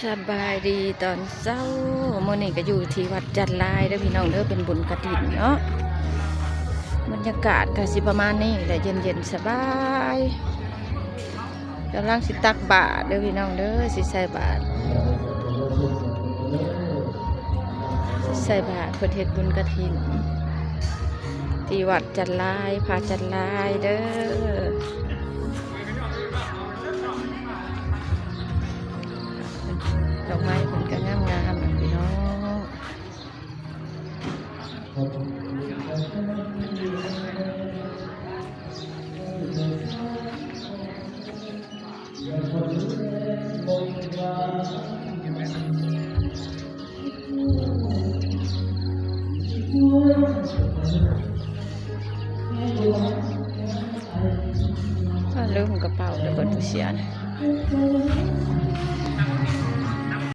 ສະບາຍດີຕອນເຊົ້າ ມື້ນີ້ກໍຢູ່ທີ່ວັດຈັນລາຍເດີພີ່ນ້ອງເດີ ເປັນບຸນກະຖິນເນາະ. ບັນຍາກາດກໍຊິປະມານນີ້ແຫຼະ ເຢັນໆ ສະບາຍ. ກຳລັງຊິຕັກບາດເດີພີ່ນ້ອງເດີ ຊິໃສ່ບາດ ຊິໃສ່ບາດ ເພິ່ນເຮັດບຸນກະຖິນ ທີ່ວັດຈັນລາຍ ພະຈັນລາຍເດີ. ດອກໄມ້ເພິ່ນກໍງາມໆ ພີ່ນ້ອງ. ລືມກະເປົາແລ້ວ ເບິດຜູ້ເສຍນະ.